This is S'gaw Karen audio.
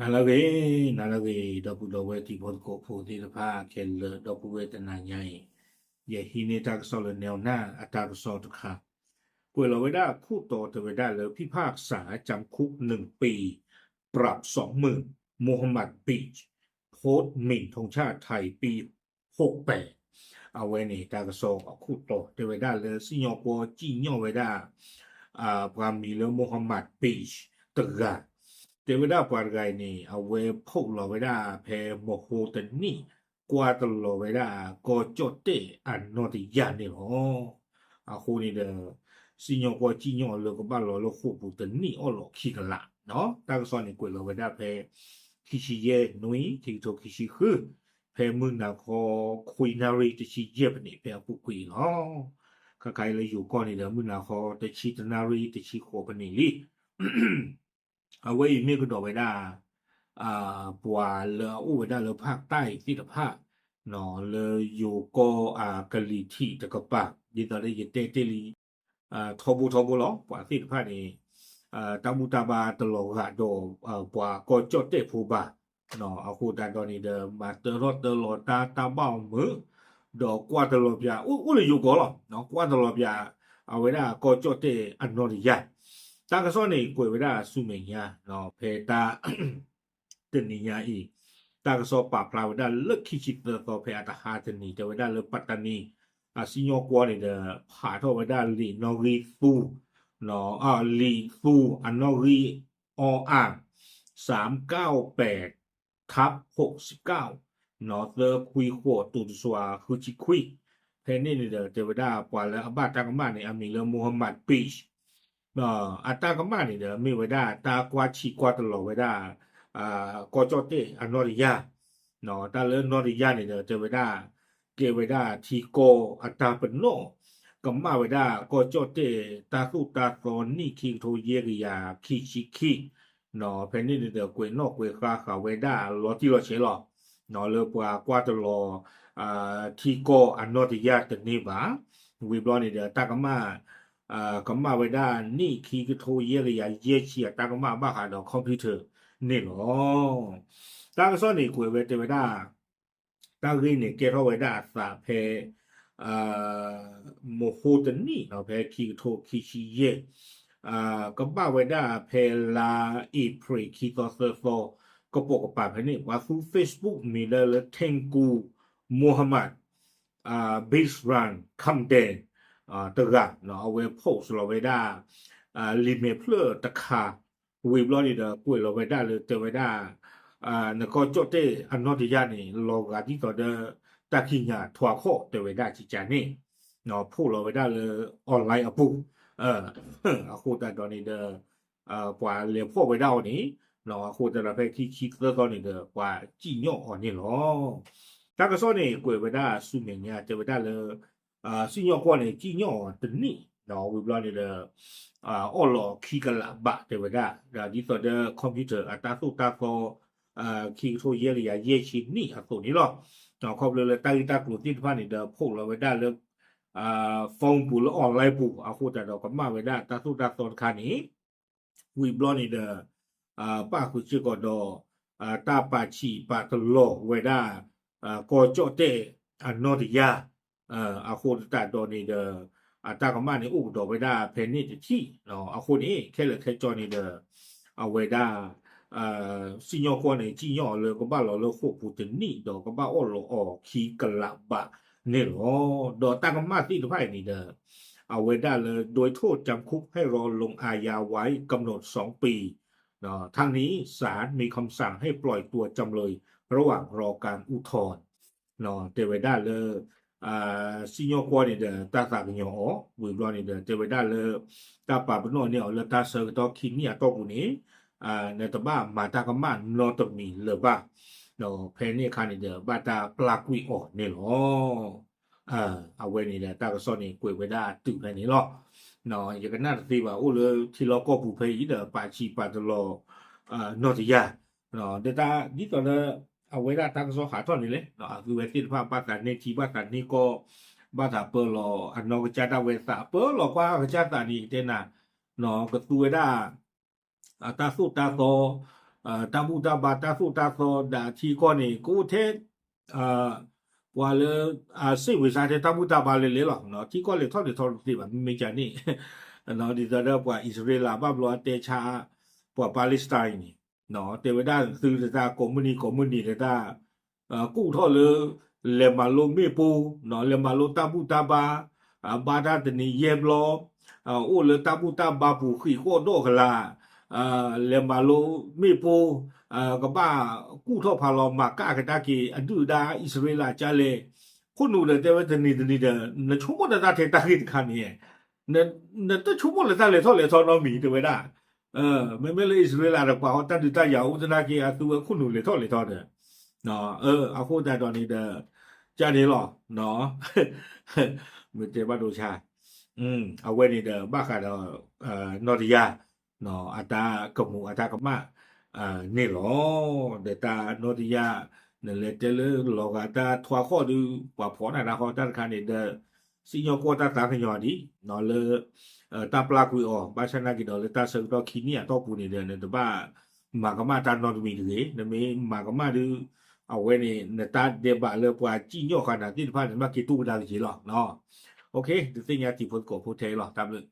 နၤလၢအဂ့ၤ, နၤလၢအဂ့ၤ, ဒီပုၢ်ဒီဝဲၢ်တံၤဖိသကိးဖိသ့ၣ်တဖၣ်ခဲလၢာ်, ဒီပုၢ်ဝဲၢ်တနၤညါအံၤ, ယဟံးန့ၢ်တၢ်ကစီၣ်လၢ Newsnight အတၢ်ကစီၣ်တခါ, ကွဲးလီၤဝဲဒၣ်ခိၣ်တီတဲဝဲဒၣ်လၢ ဖိဖၣ်စၣ် จำคุกหนึ่งปี ปรับสองหมื่น Mohammed Beach โพสต์หมิ่นธงชาติไทยปี ဟိးပဲာ်, အဝဲန့ၣ် တၢ်ကစီၣ်အခိၣ်တီတဲဝဲဒၣ်လၢ စံၣ်ညီၣ်ကွီၢ်စံၣ်ညီၣ်ဝဲဒၣ် ပှၤမံၤလၢ Mohammed Beach တဂၤ, တဲဝဲဒၣ်ပှၤတဂၤအံၤန့ၣ် အဝဲဖီၣ်လီၤဝဲဒၣ်ဖဲမဟိတနံၣ် ကွၢ်တလီၤဝဲဒၣ်ကီၢ်ကၠီၣ်တဲၣ်အနီၢ်တယၢ်န့ၣ်လီၤ. အဃိန့ၣ်ဒီး စံၣ်ညီၣ်ကွီၢ်စံၣ်ညီၣ်လၢကဘၣ်လီၤလၢဃိာ်ပူၤတနံၣ်အီၣ်လီၤခံကလး, တၢ်ကစီၣ်န့ၣ်ကွဲးလီၤဝဲဒၣ်ဖဲ ခံဆံယဲၢ်နွံ ခံကထိခံဆံဃု, ဖဲမုၢ်နၤခီ ခွံနၣ်ရံၣ်တဆံယဲၢ်ဖဲန့ၣ် ဖဲအပူၤကွံာ်အံၤလီၤ. ခါခါအံၤလၢယိၤကီၢ်န့ၣ်ဒီး မုၢ်နၤခီ တဆံတနၣ်ရံၣ်တဆံဃိးဖဲန့ၣ်လံ. အဝဲအံၤမ့ၢ်ကဒီးဝဲဒၣ် ပှၤလၢအအိၣ်ဝဲဒၣ်လၢဖၣ်တၢ်အံၤသ့ၣ်တဖၣ် လၢယိၤကီၢ်အကလံၤထံးတကပၤ ဒ်သိးလၢယတဲတ့ၢ်လံ ထီဘိထီဘိလီၤ. ပှၤသ့ၣ်တဖၣ်န့ၣ် တၢ်ဘူၣ်တၢ်ဘါတလီၤဂာ်ဒီး ပှၤကီၢ်ကၠီၣ်တဲၣ်ဖိဘၣ်. အဃိသတးဒီးန့ၣ်ဒီး မၤတၢထီၣ်တၢလီၤတၢ် တၢ်ဘၣ်အီၤမုာ် ဒီးကွၢ်တလီၤပၠး အိၣ်လၢယိၤကီၢ်လီၤ. ကွၢ်တလီၤပၠး အဝဲဒၣ်ကီၢ်ကၠီၣ်တဲၣ်အနီၢ်တယၢ်. တၢ်ကစီၣ်န့ၣ်ကွဲးဝဲဒၣ်ဆူမဲာ်ညါ ဖဲတၢ် တနံၤညါအံၤ တၢ်ကစီၣ်ပာ်ဖျါဝဲဒၣ်လၢခံဆံသၢသီ ဖဲအတဟါတနံၤ တဲဝဲဒၣ်လၢ ပၣ်တနံၤ အစံၣ်ညီၣ်ကွီၢ်န့ၣ်ဒီး ဖးထီၣ်ဝဲဒၣ်လံာ်နီၣ်ဂံၢ်သူ လံာ်သူအနီၣ်ဂံၢ်အီအါ สามเก้าแปดทับหกสิบเก้า သၢခွံဃိးတုၤတစွၤဃုဆံခွံ, ဖဲန့ၣ်န့ၣ်ဒီး တဲဝဲဒၣ်ပှၤလၢအဘၣ်တၢ်ကမၣ်န့ၣ် အမံၤလၢ Mohammed Beach အတၢ်ကမၣ်န့ၣ်ဒီး မ့ၢ်ဝဲဒၣ်တၢ်ကွၢ်ဆံးကွၢ်တလီၤဝဲဒၣ် ကီၢ်ကၠီၣ်တဲၣ်အနီၢ်တယၢ်, တၢ်လၢနီၢ်တယၢ်န့ၣ်ဒီး တဲဝဲဒၣ် ကဲဝဲဒၣ်ထံကီၢ်အတၢ်ပနီၣ် ကမၣ်ဝဲဒၣ်ကီၢ်ကၠီၣ်တဲၣ် တၢ်သိၣ်တၢ်သီနံၣ်ခံကထိယဲၢ်ကယၤခံဆံခံ, ဖဲန့ၣ်န့ၣ်ဒီး ကွဲးနီၣ်ကွဲးဃါဃာ်ဝဲဒၣ်လီၤတံၢ်လီၤဆဲးလီၤ. လၢပှၤကွၢ်တလီၤ ထံကီၢ်အနီၢ်တယၢ်တန့ၢ်ဘၣ်. ဝံၤဘျီန့ၣ်ဒီး တၢ်ကမၣ် ကမၣ်ဝဲဒၣ်နံၣ်ခံကထိယဲၢ်ကယၤယဲၢ်ဆံ အတၢ်ကမၣ်ဘၣ်ဃးဒီး computer န့ၣ်လီၤ. တၢ်ကစီၣ်န့ၣ်ကွဲးဝဲတဲဝဲဒၣ် တၢ်ဂ့ၢ်န့ၣ်ကဲထီၣ်ဝဲဒၣ်အသးဖဲ မဟိတနံၣ် ဖဲခံကထိခံဆံယဲၢ် ကဘၣ်ဝဲဒၣ်ဖဲလါအ့ဖြ့ၣ်ခံသီသၢသီ ကပိာ်ကပၤဖဲန့ၣ် ပှၤသူ Facebook မံၤလၢလၢ Tengku Muhammad Bisran Kamden တဂၤ အဝဲ post လီၤဝဲဒၣ် လံာ်မဲာ်ဖျၢၣ်တခါ ဝံၤဘျီန့ၣ်ဒီး ကွဲးလီၤဝဲဒၣ်လၢတဲဝဲဒၣ် နကီၢ်ကၠီၣ်တဲၣ်အနီၢ်တယၢ်န့ၣ် လီၤဂာ်ဒ်သိးဒီး တၢ်ခံညၣ်ထွါခီၣ်တဲဝဲဒၣ်ကကန့ၣ် ဖီၣ်လီၤဝဲဒၣ်လၢ online အပူၤ အဃိသတးဒီးန့ၣ်ဒီး ပှၤလဲၤဖီၣ်ဝဲဒၣ်အီၤန့ၣ် အဃိသတးဒီးဖဲခံဆံသၢသီန့ၣ်ဒီး ပှၤစံၣ်ညီၣ်အီၤန့ၣ်လီၤ. တၢ်ကစီၣ်န့ၣ်ကွဲးဝဲဒၣ်ဆူမဲာ်ညါတဲဝဲဒၣ်လၢ စံၣ်ညီၣ်ကွီၢ်န့ၣ် စံၣ်ညီၣ်အီၤတနံၣ် ဝံၤဘျီန့ၣ်ဒီး အီၣ်လီၤခံကလးဘးတဲဝဲဒၣ် ဒ်သိးဒီး computer အတၢ်သိၣ်တၢ်သီ ခံကထိယဲၢ်ကယၤယဲၢ်ဆံနံၣ်အသိးန့ၣ်လီၤ. ခီဖျိလၢတၢ်ဂ့ၢ်တၢ်ကျိၤသ့ၣ်တဖၣ်န့ၣ်ဒီး ဖီၣ်လီၤဝဲဒၣ်လၢ phone ပူၤလၢ online ပူၤ အဃိသတးဒီးကမၣ်ဝဲဒၣ်တၢ်သိၣ်တၢ်သီတခါန့ၣ် ဝံၤဘျီန့ၣ်ဒီး ပၣ်ဃုာ်စ့ၢ်ကီးဒီး တၢ်ပာ်ဆံးပာ်တလီၤဝဲဒၣ် ကီၢ်ကၠီၣ်တဲၣ်အနီၢ်တယၢ် အဃိသတးဒီးန့ၣ်ဒီး အတၢ်ကမၣ်န့ၣ်အိၣ်ကဒီးဝဲဒၣ်ဖဲန့ၣ်တထံၣ် အဃိန့ၣ် ခဲလၢာ်ခဲဆ့န့ၣ်ဒီး အဝဲဒၣ် စံၣ်ညီၣ်ကွီၢ်န့ၣ် စံၣ်ညီၣ်အီၤလၢကဘၣ်လီၤလၢဃိာ်ပူၤတနံၣ်ဒီးကဘၣ်အီၣ်လီၤအီၤခံကလးဘးန့ၣ်လီၤ. ဒီးတၢ်ကမၣ်သ့ၣ်တဖၣ်အံၤန့ၣ်ဒီး အဝဲဒၣ်လၢ โดยโทษจำคุกให้รอลงอาญาไว้กำหนดสองปี ทั้งนี้ศาลมีคำสั่งให้ปล่อยตัวจำเลยระหว่างรอการอุทธรณ์ တဲဝဲဒၣ်လၢ စံၣ်ညီၣ်ကွီၢ်န့ၣ်ဒီး တၢ်သးကညီၤအီၤ ဝံၤဘျီန့ၣ်ဒီး တဲဝဲဒၣ်လၢ တၢ်ပာ်ပနီၣ်န့ၢ်အီၤလၢတၢ်ဆၢကတီၢ်ခံနံၣ်အတီၢ်ပူၤန့ၣ် နတဘၣ်မၤတၢ်ကမၣ်နီတမံၤလၢၤဘၣ်. ဖဲန့ၣ်အခါန့ၣ်ဒီး ဘၣ်တၢ်ပျၢ်ကွံာ်အီၤန့ၣ်လီၤ. အဝဲန့ၣ်ဒီး တၢ်ကစီၣ်န့ၣ်ကွဲးဝဲဒၣ်တုၤဖဲန့ၣ်လီၤ. ယကနၣ်တသ့ဘၣ် အိၣ်လၢထံလီၢ်ကီၢ်ပူၤဖဲအံၤဒီး ပာ်ဆံးပာ်တလီၤ နီၢ်တယၢ် ဒ်တၢ် ဒ်သိးလၢ အဝဲဒၣ်တၢ်ကစီၣ်ဟးထီၣ်န့ၣ်လဲၣ် အသုဝဲသ့ၣ်တဖၣ် ဘၣ်သးန့ၢ်ထံ ဘၣ်သးန့ၢ်ကီၢ် ဘၣ်သးပၢလီၤအနီၢ်ကစၢ်ဒၣ်ဝဲသး ပၢလီၤကွၢ်အကစၢ်သးန့ၣ် ယကတဲနၤ ကသူဝဲဒၣ် အတၢ်သိၣ်တၢ်သီ တၢ်ဘူၣ်တၢ်ဘါတၢ်သိၣ်တၢ်သီဒီးထံကီၢ်န့ၣ် ကအိၣ်ထဲ ပှၤလၢ စိတ်ဝင်စားထဲတၢ်ဘူၣ်တၢ်ဘါလၢလဲၣ်လီၤ. ထံကီၢ်လဲၤထီၣ်လဲၤထီတသ့ဘၣ် မ့မ့ၢ်ကန့ၣ် ဒ်သိးဒီးပှၤအံၣ်စရ့လးဘၣ်ဘျီအတဲဆါ ပှၤ Palestine န့ၣ် တဲဝဲဒၣ်သုတတၢ်ကိးမုၢ်နံၤကိးမုၢ်နံၤတတၢ် ကူၣ်ထီၣ်လၢ လဲၤမၤလိမ့ၣ်ပိၢ် လဲၤမၤလိတၢ်ဘူၣ်တၢ်ဘါ ဘါတၢ်တနံၤယဲၢ်ဘျီ အိၣ်လၢတၢ်ဘူၣ်တၢ်ဘါပူၤဃံးဃီၣ်ဒီၣ်ကလာ် လဲၤမၤလိမ့ၣ်ပိၢ် ကဘၣ်ကူၣ်ထီၣ်ဖးလီၤမၤကၣ်ကဒါက့ၤအဒုၣ်အဒါအံၣ်စရ့လးကၢလဲၣ် ခိၣ်နူာ်ဒီးတဲဝဲတနံၤတနံၤဒီး နဆိကမိၣ်နသးထဲတၢ်ဂ့ၢ်တခါန့ၣ် နတဆိကမိၣ်လၢတၢ်လဲၤထီၣ်လဲၤထီနီတမံၤ တဲဝဲဒၣ် မ့မ့ၢ်လၢအံၣ်စရ့လးဒီးပှၤဟီတၢ်ဒုးတၢ်ယၤအိၣ်သနာ်က့ အသုဝဲခိၣ်နူာ်လဲၤထီၣ်လဲၤထီဒီး အဃိသတးဒီးန့ၣ်ဒီး ကန့ၣ်လီၤ မ့ၢ်တဲဘၣ်ဒိဆါ အဝဲန့ၣ်ဒီးဘၣ်ဃးဒီး နီၢ်တယၢ် အတၢ်ကမူၤအတၢ်ကမၣ် န့ၣ်လီၤ. ဒီးတၢ်နီၢ်တယၢ် နလဲၤတဲလၢလီၤဂာ်တၢ်ထွါခီၣ်ဒုး ပှၤဖီၣ်နၤတၢ်ဃီတၢ်တခါန့ၣ်ဒီး စံၣ်ညီၣ်ကွီၢ်တၢ်သးကညီၤဒံး လၢ တၢ်ပျၢ်ကွံာ်အီၤ ဘၣ်ဆၣ်နာ်က့ၤဒီးလၢတၢ်ဆၢကတီၢ်ခံနံၣ်အတီၢ်ပူၤန့ၣ်ဒီး နတဘၣ်မၤကမၣ်တၢ်နီတမံၤတဂ့ၤ. နမ့ၢ်မၤကမၣ်ဒုး အဝဲန့ၣ် နတၢ်ဒဲးဘးလၢပှၤစံၣ်ညီၣ်ဃာ်နၤသ့ၣ်တဖၣ်န့ၣ် ဘၣ်က့ၤတူၢ်ကဒါက့ၤလီၤ. တသ့ၣ်ညါတံၤဖိသကိးဖိထဲအံၤလီၤ. တၢ်ဘျုး